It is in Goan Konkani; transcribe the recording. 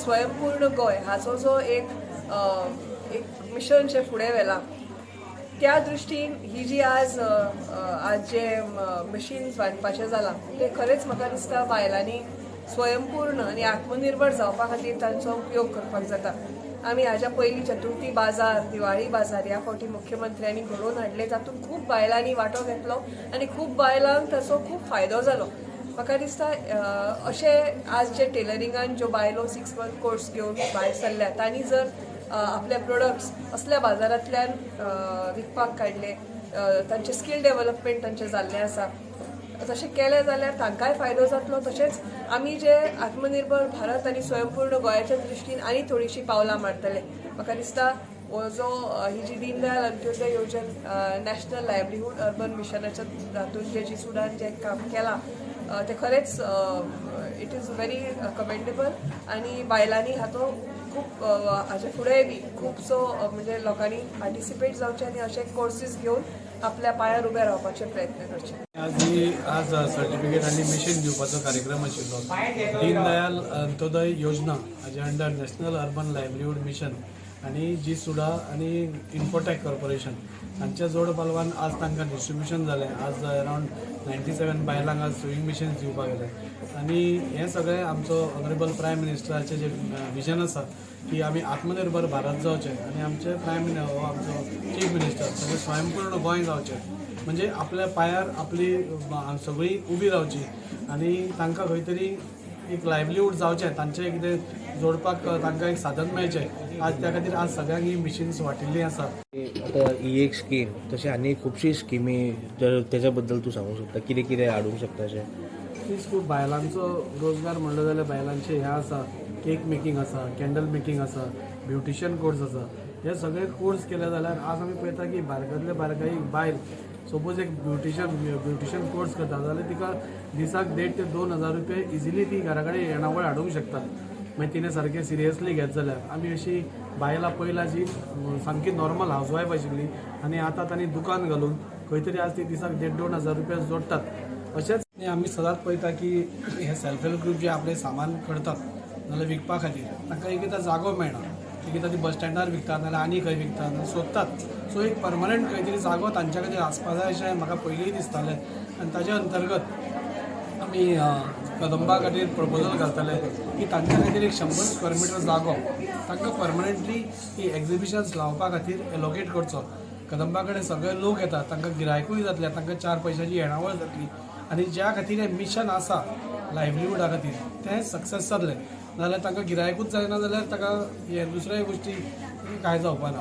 स्वयंपूर्ण गोंय हाचो जो एक एक मिशन जें फुडें व्हेलां, त्या दृश्टीन ही जी आज आज जे मशीन्स बांदपाचें जालां, तें खरेंच म्हाका दिसता बायलांनी स्वयंपूर्ण आनी आत्मनिर्भर जावपा खातीर तांचो उपयोग करपाक जाता. आमी हाज्या पयलीं चतुर्थी बाजार, दिवाळी बाजार ह्या फावटी मुख्यमंत्र्यांनी घडोवन हाडले, तातूंत खूब बायलांनी वांटो घेतलो आनी खूब बायलांक ताचो खूब फायदो जालो. म्हाका दिसता अशें आज जे टेलरिंगान ज्यो बायलो 6 मंथ कोर्स घेवन भायर सरल्या, तांणी जर आपले प्रोडक्ट्स असल्या बाजारांतल्यान विकपाक काडले, तांचें स्कील डेव्हलपमेंट तांचें जाल्लें आसा, तशें केलें जाल्यार तांकांय फायदो जातलो. तशेंच आमी जे आत्मनिर्भर भारत आनी स्वयंपूर्ण गोंयाच्या दृश्टीन आनी थोडीशीं पावलां मारतले. म्हाका दिसता हो जो ही जी दीनदयाल अंत्योदय योजन नॅशनल लायवलीहूड अर्बन मिशनाच्या हातून जे जीसुडान जें काम केलां, तें खरेंच it is very commendable आनी बायलांनी हातो खूब हाजे फुडेंय बी खुबसो म्हणजे लोकांनी पार्टिसिपेट जावचें आनी अशे कोर्सीस घेवन आपल्या पांयार उबे रावपाचे प्रयत्न करचे. आज ही आज सर्टिफिकेट आनी मशीन दिवपाचो कार्यक्रम आशिल्लो. दीनदयाल अंत्योदय योजना हाजे under national urban livelihood mission आनी जी सुडा आनी इन्फोटॅक कॉर्पोरेशन हांच्या जोड पालवान आज तांकां डिस्ट्रिब्युशन जालें. आज अरावंड 97 बायलांक आज सुईंग मशीन्स दिवपाक गेले आनी हें सगळें आमचो ऑनरेबल प्रायम मिनिस्टराचें जें विजन आसा की आमी आत्मनिर्भर भारत जावचें आनी आमचे प्रायम हो आमचो चीफ मिनिस्टर सगळें स्वयंपूर्ण गोंय जावचें, म्हणजे आपल्या पांयार आपली सगळीं उबी रावची आनी तांकां खंय तरी एक लायवलीहूड जावचें, तांचें कितें जोडपाक तांकां एक साधन मेळचें. आज त्या खातीर आज सगळ्यांक ही मिशिन्स वांटिल्लीं आसा. आता ही एक स्कीम, तशें आनी खुबशी स्किमी, तर तेच्या बद्दल तूं सांगूंक शकता, कितें कितें हाडूंक शकता अशें? तीच खूब बायलांचो रोजगार म्हणलो जाल्यार बायलांचे हें आसा, केक मेकिंग आसा, कॅन्डल मेकिंग आसा, ब्युटिशियन कोर्स आसा. हे सगळे कोर्स केले जाल्यार आज आमी पळयता की बारकांतले बारकाई एक बायल सपोज एक ब्युटिशियन कोर्स करता जाल्यार तिका दिसाक 1.5 ते 2 हजार रुपया इजिली ती घरा कडेन येणावळ हाडूंक शकता. मागीर तिणें सारकें सिरियसली घेत जाल्यार आमी अशी बायलां पळयला जी सामकी नॉर्मल हावज वायफ आशिल्ली आनी आतां तांणी दुकान घालून खंय तरी आज ती दिसाक 1.5-2 हजार रुपया जोडटात. अशेंच आनी आमी सदांच पळयता की हे सेल्फ हेल्प ग्रूप जे आपलें सामान करतात नाल्यार विकपा खातीर तांकां एक एकदां जागो मेळना. एक एकदां ती बस स्टँडार विकतात नाल्यार आनी खंय विकतात नाल्यार सोदतात. सो एक परमनंट खंय तरी जागो तांच्या खातीर आसपा जाय अशें म्हाका पयलींय दिसतालें आनी ताच्या अंतर्गत आमी कदंबा खातीर प्रपोजल घालतले की तांच्या खातीर एक 100 स्क्वेअर मिटर जागो तांकां परमनंटली ही एक्झिबिशन्स लावपा खातीर एलोकेट करचो. कदंबा कडेन सगळे लोक येतात, तांकां गिरायकूय जातलें, तांकां चार पयशांची येणावळ जातली आनी ज्या खातीर हें मिशन आसा लायवलीहुडा खातीर तें सक्सेस जातलें. नाजाल्यार तांकां गिरायकूच जायना जाल्यार ताका हे दुसऱ्या गोश्टी कांय जावपा ना.